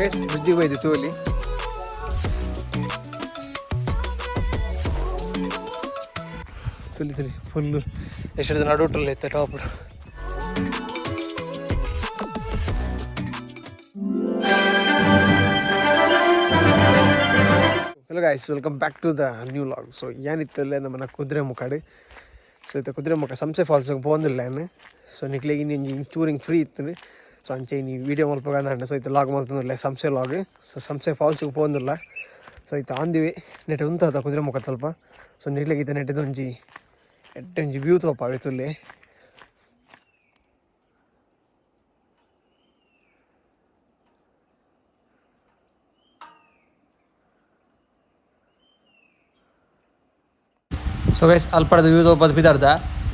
Guys ಬ್ರಿಡ್ಜಿಗೆ ಬೈದು ತೋಲಿ. ಸುಲಿ ತುಲಿ full ಎಷ್ಟು ನಡುಟಲ್ಲ ಇತ್ತೆ top. Hello guys, welcome back to the new vlog. So ಏನಿತ್ತಲ್ಲೇ ನಮ್ಮನ್ನ ಕುದುರೆ ಮುಖಾಡು. ಸೊ ಇತ್ತ ಕುದುರೆ ಮುಖ ಸಂಸೆ ಫಾಲ್ಸ್ಗೆ ಪೋಂದಿಲ್ಲ ಏನು. ಸೊ ನಿಕ್ಲೆಗ್ ಇನ್ನೊಂಜಿ ಟೂರಿಂಗ್ ಫ್ರೀ ಇತ್ತು. ಸೊ ಅಂಚೆ ಇನಿ ವೀಡಿಯೋ ಮಲ್ಪಗ. ಸೊ ಇತ್ತ ಲಾಗ್ ಮಲ್ತೊಂದುಲ್ಲೆ ಸಂಸೆ ಲಾಗ್. ಸೊ ಸಂಸೆ ಫಾಲ್ಸ್ಗೆ ಪೋಂದುಲ್ಲ. ಸೊ ಇತ್ತ ಆಂದಿವಿ ನೆಟ್ ಉಂತದ ಕುದುರೆ ಮುಖ ತಲ್ಪ. ಸೊ ನಿಕ್ಲೆಗ್ ಇತ್ತ ನೆಟ್ಟದ ಒಂಜಿ ಎಡ್ಡೆ ಒಂಜಿ ವ್ಯೂ ತೋಪಾವೆ ತುಲ್ಲೆ. ಸೊ ಗೈಸ್, ಅಲ್ಪದ ವ್ಯೂ ತೋಪದ ಪಿದರ್ದ.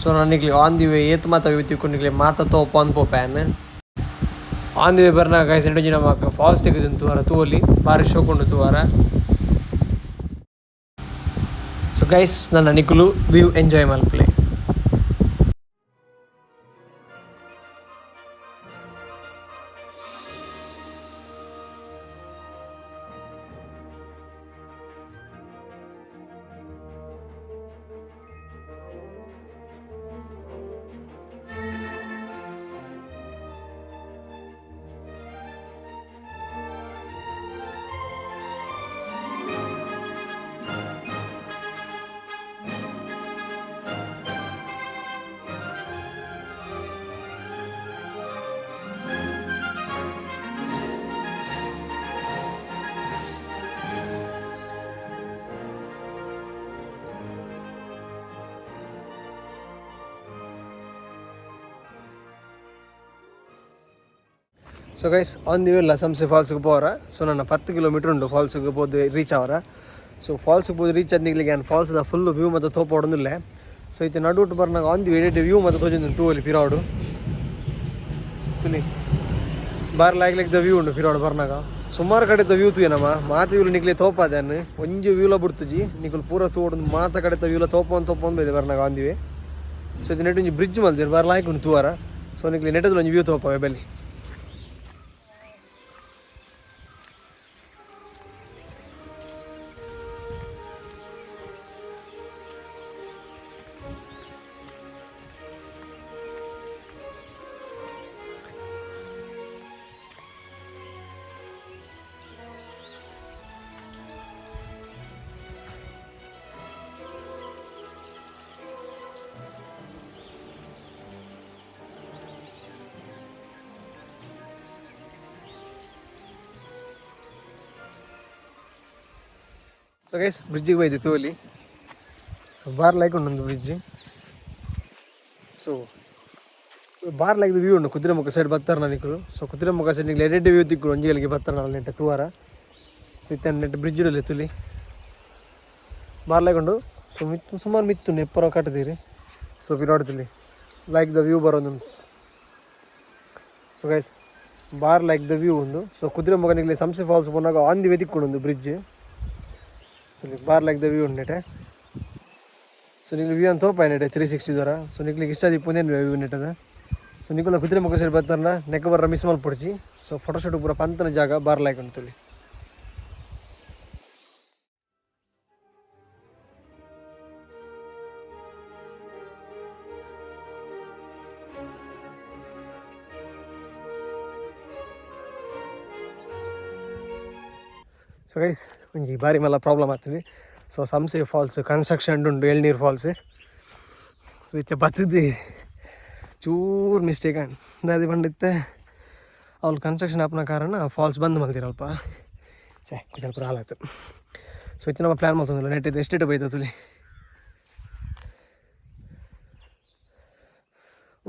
ಸೊ ನನಗೆ ಆನ್ the way ಏತ್ ಮಾತ ವ್ಯೂ ತಿಕ್ಕು ಮಾತ ತೋಪ ಅಂದ್ ಪೋಪ್ಯಾನ್. ಆನ್ the way ಬರ್ನಾಗ ಗೈಸ್, ನೆಟೊಂಜಿ ನಮಕ್ ಫಾಲ್ಸ್ ತಿಕ್ಕುದುಂಡು ತೂವರ ತೂವೊಲಿ, ಬಾರಿ ಶೋಕುಂಡು ತೂವರ. ಸೊ ಗೈಸ್, ನನ್ನ ನಿಕುಲು ವ್ಯೂ ಎಂಜಾಯ್ ಮಲ್ಪುಲೆ. ಸೊ ಗೈಸ್, ಆನ್ the way ಇಲ್ಲ ಸಂಸೆ ಫಾಲ್ಸ್ಗೆ ಪೋರ. ಸೊ ನನ್ನ 10 ಕಿಲೋಮೀಟ್ರ್ ಉಂಟು ಫಾಲ್ಸ್ಗೆ ಪೋದು ರೀಚ್ ಅವರ. ಸೊ ಫಾಲ್ಸ್ಗೆ ಪೋದು ರೀಚ್ ಆದ್ನಿಗ್ಲಿಗೆ ನಾನು ಫಾಲ್ಸ್ದ ಫುಲ್ ವ್ಯೂ ಮತ್ತು ತೋಪೋಡೊಂದಿಲ್ಲ. ಸೊ ಇತ್ತೆ ನಡುಟು ಬರ್ನಾಗ ಆನ್ the way view ಮತ್ತು ತೋಜೊಂದು ತೂವಲಿ ಪಿರಾವಡು ತುಲಿ. ಬಾರ್ ಲಾಯ್ಕ್ ಲೈಕ್ the view ಉಂಡು ಪಿರಾವಡು ಬರ್ನಾಗ. ಸುಮಾರು ಕಡೆತ ವ್ಯೂ ತೂಯ ನಮ್ಮ ಮಾತ ವ್ಯೂಲು ನಿಕ್ಲೆ ತೋಪಾದನ್ನು ಒಂಜಿ ವ್ಯೂಲ ಬಿಡ್ತುಜಿ. ನಿಕುಲು ಪೂರ ತೂವೊಡು, ಮಾತ ಕಡೆತ ವ್ಯೂಲ ತೋಪೊಂದು ತೋಪೊಂದು ಬೈದೆ ಬರ್ನಾಗ ಆನ್ the way. So ಇದು ನೆಟ್ ಒಂಜಿ ಬ್ರಿಡ್ಜ್ ಮಲ್ದಿರ್, ಬಾರ್ ಲಾಯ್ಕ್ ಉಂಡು ತೂವರ. ಸೊ ನಿಕ್ಲೆ ನೆಟದ ಒಂಜಿ ವ್ಯೂ ತೋಪವೆ ಬಲ್ಲಿ. ಸೊ ಗೈಸ್, ಬ್ರಿಡ್ಜಿಗೆ ಬೈದೆ ತೋಲಿ. ಸೊ ಬಾರ್ ಲೈಕ್ ಉಂಡು ಬ್ರಿಡ್ಜ್. ಸೊ ಬಾರ್ ಲೈಕ್ ವ್ಯೂ ಉಂಡು. ಕುದುರೆಮುಖ ಸೈಡ್ ಬರ್ತಾರೆ ನಿಕುಲು. ಸೊ ಕುದುರೆಮುಖ ಸೈಡ್ ನಿಕ್ಲೆ ಎಡ್ಡೆ ವ್ಯೂ ತಿಕ್ಕು. ಒಂಜಿ ಗಳಿಗೆ ಬರ್ತಾರೆ ನಾವು ನೆಟ್ಟ ತೂವಾರ. ಸೊ ಇತ್ತೆ ನೆಟ್ ಬ್ರಿಡ್ಜ್ ಉಂಡು ತುಲಿ, ಬಾರ್ ಲೈಕ್ ಉಂಡು. ಸೊ ಮಿತ್ತು ಸುಮಾರು ಮಿತ್ತುಂಡು ಎಪ್ಪರ ಕಟ್ಟದಿರಿ. ಸೊ ಪಿರಾಡ್ತುಲಿ ಲೈಕ್ the view ಬರೋದು. So guys, bar like the view ಉಂಡು. ಸೊ ಕುದುರೆಮುಖ ನಿಕ್ಲೆ ಸಂಸೆ ಫಾಲ್ಸ್ ಪೋನಾಗ ಆನ್ the way ತಿಕ್ಕುಂಡು bridge. Bar like the view ಉಂಡೆಟೆ. ಸೊ ನಿಕ್ಲೆ ವ್ಯೂ ಅಂತ ತೋಪ ನೆಟೆ 360 ದೊರ. ಸೊ ನಿಕ್ಲಿಗೆ ಇಷ್ಟ ದಿಪ್ಪುಂದೇನು ವ್ಯೂ ನೆಟ್ಟದ. ಸೊ ನಿಕುಲ ಕುದುರೆಮುಖ ಸೈಡ್ ಬರ್ತಾರನ ನೆಕ್ ಬರ್ರ ಮಿಸ್ ಮಲ್ಪೊಡ್ಚಿ. ಸೊ ಫೋಟೋಶೂಟ್ ಪೂರ ಪಂತನ ಜಾಗ, ಬಾರ್ ಲೈಕ್ ಉಂಟು. ಸೊ ಗೈಸ್, ಒಂಜಿ ಬಾರಿ ಮಲ್ಲ ಪ್ರಾಬ್ಲಮ್ ಆಗ್ತದೆ. ಸೊ ಸಂಸೆ ಫಾಲ್ಸ್ ಕನ್ಸ್ಟ್ರಕ್ಷನ್ ಉಂಟು, ಎಳ್ನೀರು ಫಾಲ್ಸ್. ಸೊ ಇತ್ತೆ ಬತ್ತದು ಚೂರು ಮಿಸ್ಟೇಕ್ ದಾದಿ ಪಂಡಿತ್ತೆ, ಅವ್ಲು ಕನ್ಸ್ಟ್ರಕ್ಷನ್ ಆಪನ ಕಾರಣ ಫಾಲ್ಸ್ ಬಂದ್ ಮಲ್ದಿರಲ್ಪ. ಛೇ, ಸ್ವಲ್ಪ ಹಾಳಾಯ್ತು. ಸೊ ಇತ್ತೆ ನಮ್ಮ ಪ್ಲ್ಯಾನ್ ಮಲ್ತೊಂದಿಲ್ಲ. ನೆಟ್ ಎಸ್ಟೇಟ್ ಬೈತ ತುಲಿ.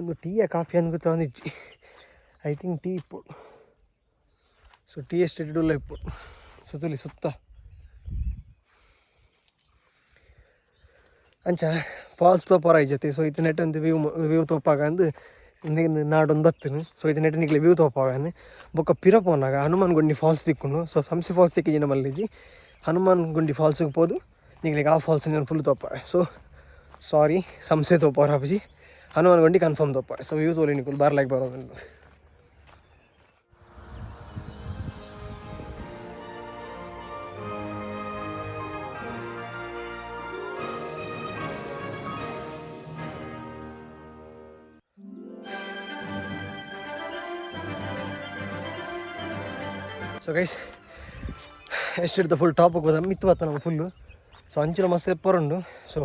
ಒಂದು ಟೀಯ ಕಾಫಿ ಅಂದ್ ಗೊತ್ತೊಂದಿಜ್ಜಿ. I think tea ಇಪ್ಪು. ಸೊ ಟೀ ಎಸ್ಟೇಟ್ ಉಲ್ಲ ಇಪ್ಪು. ಸೊ ತುಲಿ ಸುತ್ತ ಅಂಚ ಫಾಲ್ಸ್ ತೋಪರ ಜೊತೆ. ಸೊ ಇತ್ತೆ ನೆಟ್ ಒಂದು ವ್ಯೂ ವ್ಯೂ ತೋಪಾಗ ಅಂದು ನಾಡೊಂದು ಬತ್ತಿನ. ಸೊ ಇದು ನೆಟ್ ನಿಕ್ಲೆ ವ್ಯೂ ತೋಪಾಗಾನೆ ಬೊಕ್ಕ ಪಿರ ಪೋನಾಗ ಹನುಮಾನ್ ಗುಂಡಿ ಫಾಲ್ಸ್ ತಿಕ್ಕುನು. ಸೊ ಸಂಸೆ ಫಾಲ್ಸ್ ತಿಕ್ಕಿಜಿನ ಮಲ್ಲಿಜಿ, ಹನುಮಾನ್ ಗುಂಡಿ ಫಾಲ್ಸ್ಗೆ ಪೋದು ನಿಕ್ಲೆಗ್ ಆ ಫಾಲ್ಸ್ ನಾನು ಫುಲ್ ತೋಪ. ಸೊ ಸಾರಿ, ಸಂಸೆ ತೋಪಾರ ಆಪುಜಿ, ಹನುಮಾನ್ ಗುಂಡಿ ಕನ್ಫರ್ಮ್ ತೋಪ. ಸೊ ವ್ಯೂ ತೋಲಿ ನಿಕುಲು, ಬಾರ್ ಲೈಕ್ ಬರೋದು. ಸೊ ಗೈಸ್, ಎಸ್ಟೇಟ್ದ ಫುಲ್ ಟಾಪಿಗೆ ಹೋದ ಮಿತ್ತು ಬತ್ತ ನಮ್ಮ ಫುಲ್ಲು. ಸೊ ಅಂಚಿನ ಮಸ್ತ್ ಎಪ್ಪರ ಉಂಡು. ಸೊ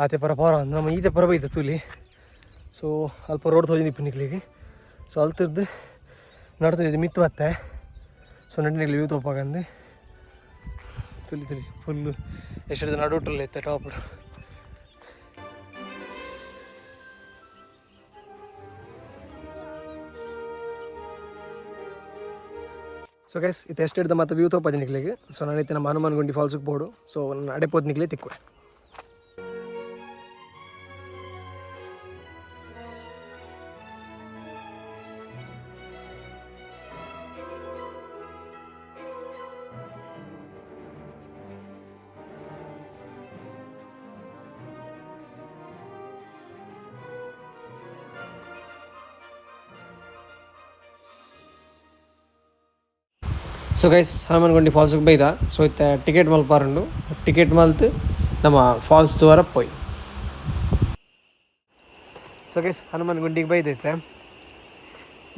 ಆತೆ ಪರ ಪೋರ ನಮ್ಮ ಈತೆ ಪರ ಬೈತ ತೂಲಿ. ಸೊ ಅಲ್ಪ ರೋಡ್ ತೋಜಿನ ನಿಕ್ಲಿಗೆ. ಸೊ ಅಲ್ತಿರ್ದು ನಡ್ತಿದ್ದು ಮಿತ್ತು ಬತ್ತೆ. ಸೊ ನಡಿನಿಗ್ಲಿ ವ್ಯೂ ತೋಪಾಗಂದು ಸುಲಿ ತುಲಿ ಫುಲ್ಲು ಎಷ್ಟು ನಡುಟ್ರಲ್ಲ ಇತ್ತೆ ಟಾಪ್. ಸೊ ಗೈಸ್, ಇತ್ತೆ ಎಸ್ಟೇಟ್ದ ಮತ್ತು ವ್ಯೂ ತೋಪಾದ ನಿಕ್ಲಿಗೆ. ಸೊ ನಾನು ನಮ್ಮ ಹನುಮಾನ್ ಗುಂಡಿ ಫಾಲ್ಸ್ಗೆ ಬೋಡು. ಸೊ ನಾನು ಅಡೆಪೋದ್ ನಿಕ್ಲಿ ತಿಕ್ಕುವೆ. ಸೊ ಗೈಸ್, ಹನುಮಾನ್ ಫಾಲ್ಸ್ಗೆ ಬೈದ. ಸೊ ಇತ್ತೆ ಟಿಕೆಟ್ ಮಲ್ಪಾರುಂಡು. ಟಿಕೆಟ್ ಮಲ್ತು ನಮ್ಮ ಫಾಲ್ಸ್ ದ್ವಾರ ಪೋಯ್. ಸೊ ಗೈಸ್, ಹನುಮಾನ್ ಗುಂಡಿಗೆ ಬೈದೈತೆ.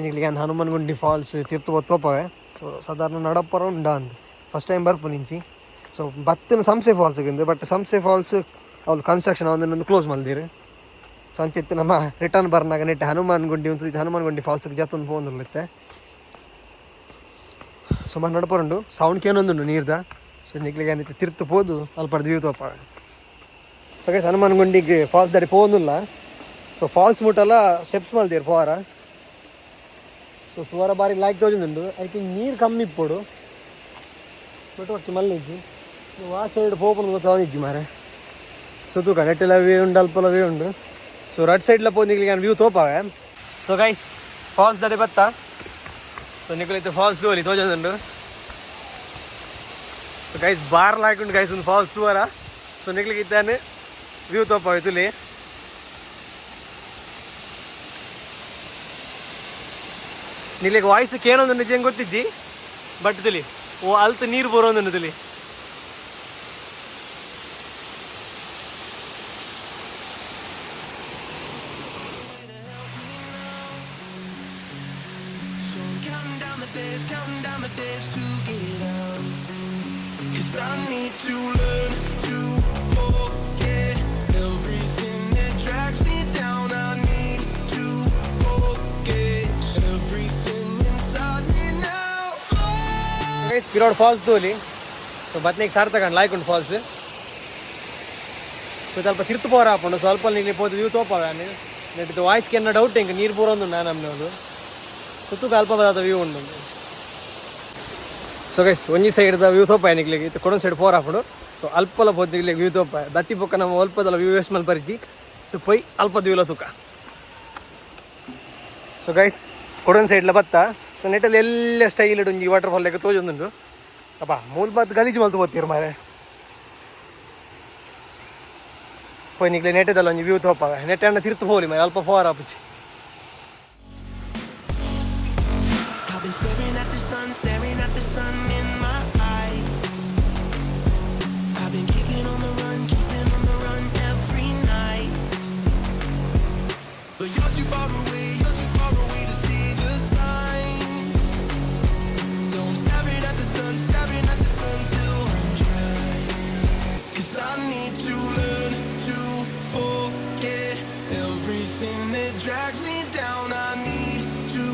ನಿಕ್ಲಿಗೆ ಹನುಮಾನ್ ಗುಂಡಿ ಫಾಲ್ಸ್ ತಿರ್ತು ತೋಪವೆ. ಸೊ ಸಾಧಾರಣ ನಡಪರ ಉಂಡ ಅಂದ್ ಫಸ್ಟ್ ಟೈಮ್ ಬರ್ಪು ನಿಂಚಿ. ಸೊ ಬತ್ತಿನ ಸಂಸೆ falls but Samse falls ಅವ್ಲು construction ಒಂದೊಂದು ಕ್ಲೋಸ್ ಮಲ್ದಿರು. ಸೊ ಅಂಚಿತ್ತು ನಮ್ಮ ರಿಟರ್ನ್ ಬರ್ನಾಗ ನೆಟ್ ಹನುಮಾನ್ ಗುಂಡಿ ಒಂದು ಹನುಮಾನ್ ಗುಂಡಿ ಫಾಲ್ಸ್ಗೆ ಜತ್ತೊಂದು ಪೋಂದುಲ್ಲೆತ್ತೆ. ಸುಮಾರು ನಡಪರುಂಡು. ಸೌಂಡ್ ಕೇನೊಂದುಂಡು ನೀರ್ದ. ಸೊ ನಿಕ್ಲಿಗೆ ಏನಿತ್ತು ತಿರ್ತು ಪೋದು ಅಲ್ಪ ವ್ಯೂ ತೋಪ. ಸೊ ಗೈಸ್, ಹನುಮಾನ್ ಗುಂಡಿಗೆ ಫಾಲ್ಸ್ ದಡಿ ಪೋಂದುಲ್ಲ. ಸೊ ಫಾಲ್ಸ್ ಮುಟ್ಟಲ್ಲ ಸ್ಟೆಪ್ಸ್ ಮಲ್ದಿರು ಪೋವಾರ. ಸೊ ತೂವರ ಬಾರಿ ಲಾಯ್ಕ್ ತೋಜೊಂದುಂಡು. I think ನೀರು ಕಮ್ಮಿ ಇಪ್ಪೊಡು, ಬಟ್ ಒಟ್ಟು ಮಲ್ಲಿಜ್ಜಿ. ಆ ಸೈಡ್ ಪೋಪುನ ಗೊತ್ತಾದಿಜ್ಜಿ ಮಾರೆ. ಸೊ ತೂಕ ನೆಟ್ಟೆಲ್ಲ ವ್ಯೂ ಉಂಡು, ಅಲ್ಪಲ ವ್ಯೂ ಉಂಡು. ಸೊ ರೈಟ್ ಸೈಡ್ಲ ಪೋಂದಿಗ್ಲಿಗೆ ವ್ಯೂ ತೋಪಾವೆ. ಸೊ ಗೈಸ್, ಫಾಲ್ಸ್ ದಡೆ ಬತ್ತ. ಸೊ ನಿಕುಲೈತೆ ಫಾಲ್ಸ್ ತೋಲಿ ತೋಜೊಂದುಂಡು. ಸೊ ಗೈಸ್, ಬಾರ್ ಲಾಯ್ಕುಂಡು ಗೈಸ್ ಒಂದು ಫಾಲ್ಸ್ ತೂವರ. ಸೊ ನಿಕ್ಲಿಗೆ ಇದ್ದಾನೆ ವ್ಯೂ ತೋಪಾವೆ ತುಲಿ. ನಿಲ್ಲಿಗೆ ವಾಯ್ಸ್ ಕೇನೊಂದು ನಿಜ ಗೊತ್ತಿಜ್ಜಿ, ಬಟ್ ತುಲಿ ಓ ಅಲ್ತ್ ನೀರು ಬರೋಂದುಂಡು ತುಲಿ. So I'm counting down the days, counting down the days to get out. 'Cause I need to learn to forget everything that drags me down. I need to forget everything inside me now. Guys, ಪಿರೋಡ್ falls ತೋಲಿ. ಸೊ ಬತ್ನಿಗೆ sir ತಗೊಂಡು ಲಾಯ್ಕ್ ಉಂಟು falls. ಸೊ ಸ್ವಲ್ಪ ತಿರ್ತು ಪೋರ ಹಾಕೊಂಡು ಸ್ವಲ್ಪ ನಿಲ್ಲಿ ಪೋದು view ತೋಪಾವೆ. ನೆಟ್ಟಿದ್ದು ವಾಯ್ಸ್ಗೆ ಎನ್ನ ಡೌಟ್ ಎಂಕ್ ನೀರು ಪೂರೊಂದು ನಮ್ಮನೆ ಒಂದು ಸುತ್ತುಕ ಅಲ್ಪ ಬದಾದ ವ್ಯೂ ಉಂಡು. ಸೊ ಗೈಸ್, ಒಂಜಿ ಸೈಡ್ದ ವ್ಯೂ ತೋಪಾಯ ನಿಕ್ಲಿಗೆ. ಇತ್ತು ಕೊಡೊಂದು ಸೈಡ್ ಪೋರ ಹಾಕೊಂಡು. ಸೊ ಅಲ್ಪಲ ಪೋದು ವ್ಯೂ ತೋಪಾಯ. ಬತ್ತಿ ಪೊಕ್ಕ ನಮ್ಮ ಅಲ್ಪದಲ್ಲ ವ್ಯೂ ವೇಸ್ಟ್ ಮಲ್ ಪರಿಜಿ. ಸೊ ಪೊಯ್ ಅಲ್ಪದ ವ್ಯೂಲ ತೂಕ. ಸೊ ಗೈಸ್, ಕೊಡೊಂದು ಸೈಡ್ಲ ಬತ್ತ. ಸೊ ನೆಟ್ಟಲ್ಲಿ ಎಲ್ಲ ಸ್ಟೈಲ್ ಒಂಜಿ ವಾಟರ್ ಫಾಲ್ ಲೆಕ್ಕ ತೋಜೊಂದುಂಡು. ಅಪ್ಪ ಮೂಲ್ ಬಾತ್ ಗಲೀಜು ಮಲ್ತು ಪೋತೀರ್ ಮಾರೆ. ಪೋಯ್ ನಿಕ್ಲೆ ನೆಟ್ಟದಲ್ಲ ಒಂಜಿ ವ್ಯೂ ತೋಪಾವೆ. ನೆಟ್ಟೆ ಅಣ್ಣ ತಿರ್ತು ಪೋಲಿ ಮಾರೆ, ಅಲ್ಪ ಪೋರ ಆಪುಜಿ. I've been staring at the sun, staring at the sun in my eyes. I've been keeping on the run, keeping on the run every night. But you're too far away, you're too far away to see the signs. So I'm staring at the sun, staring at the sun till I'm dry. 'Cause I need to learn to forget everything that drags me down. I need to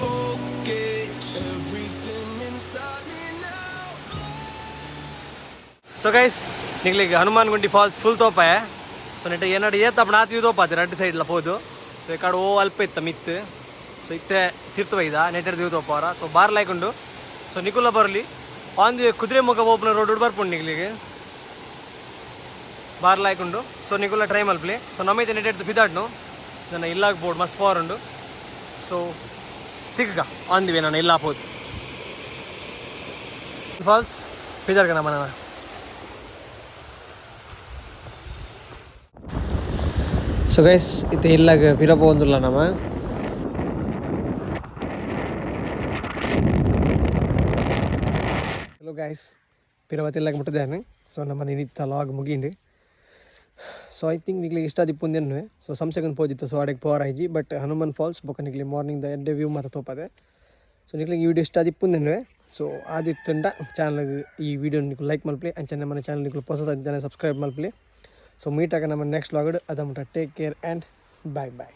forget everything inside me now. So guys, ನಿಕ್ಲಿಗೆ Hanuman ಗುಂಡಿ falls full ತೋಪಾಯ. So ನೆಟ್ಟ ಏನಾಡು ಏತಪ್ಪಣ ಆತಿ ತೋಪಾತಿ ರಡ್ಡು ಸೈಡ್ಲ ಪೋದು. ಸೊ ಈ ಕಡೆ ಓ ಅಲ್ಪ ಇತ್ತ ಮಿತ್ತು. ಸೊ ಇತ್ತೆ ತಿರ್ತು ಬೈದ ನೆಟ್ಟೆಡ್ ವ್ಯೂ ತೋಪಾರ. ಸೊ ಬಾರ್ ಲಾಯ್ಕ್ ಉಂಡು. ಸೊ ನಿಕುಲ ಬರಲಿ ಆನ್ the Kudremukh open road ಬರ್ಪುಂಡು ನಿಕ್ಲಿಗೆ. ಬಾರ್ ಲಾಯ್ಕ್ ಉಂಡು. ಸೊ ನಿಕುಲ ಟ್ರೈ ಮಲ್ಪಲಿ. ಸೊ ನಮ್ಮ ಇತ್ತೆ ನೆಟ್ಟೆಡ್ದು ಪಿದಾಡ್ನು ನನ್ನ ಇಲ್ಲಾಗ ಬೋರ್ಡ್ ಮಸ್ತ್ ಪವರ್ ಉಂಡು. ಸೊ ತಿಕ್ಕ ಆನ್ the way ನಾನು ಇಲ್ಲ ಪೋದು ಫಾಲ್ಸ್ ಪಿದಾರ್ಗ ನಮ್ಮ ನನ್ನ. ಸೊ ಗೈಸ್, ಇತ್ತೆ ಇಲ್ಲಾಗ ಪಿರ ಪೋವೊಂದುಲ್ಲ ನಮ. ಹಲೋ ಗೈಸ್, ಪಿರವತ್ ಇಲ್ಲಾಗ ಮುಟ್ಟದೇನೆ. ಸೊ ನಮ್ಮ ನಿನಿತ್ತ ಲಾಗ್ ಮುಗೀಂಡು. ಸೊ I think ನಿಕ್ಲಿಗೆ ಇಷ್ಟ ಆದಿಪ್ಪುಂದೆನ್ನುವೆ. ಸೊ ಸಂಸೆಗೊಂದು ಪೋದಿತ್ತು. ಸೊ ಅಡೆಗೆ ಪೋರ ಇಜ್ಜಿ, ಬಟ್ ಹನುಮಾನ್ ಫಾಲ್ಸ್ ಬೊಕ್ಕ ನಿಕ್ಲಿ ಮಾರ್ನಿಂಗ್ ದ ಎಡ್ಡೆ ವ್ಯೂ ಮಾತ ತೋಪದೆ. ಸೊ ನಿಕ್ಲಿಗೆ ಈ ವಿಡಿಯೋ ಇಷ್ಟ ಆದಿಪ್ಪುಂದೆನ್ನುವೆ. ಸೊ ಆದಿತ್ತಂಡ ಚಾನಲ್ಗ್ ಈ ವಿಡಿಯೋ ನಿಕುಲು ಲೈಕ್ ಮಲ್ಪಲೆ. ಅಂಚನೆ మన ಚಾನಲ್ ನಿಕುಲು ಪೊಸತ್ ಜನ ಸಬ್ಸ್ಕ್ರೈಬ್ ಮಲ್ಪಲೆ. ಸೊ ಮೀಟ್ ಆಗ ನಮ್ಮ ನೆಕ್ಸ್ಟ್ ವ್ಲಾಗ್. ಅದಮುಟ take care and bye bye.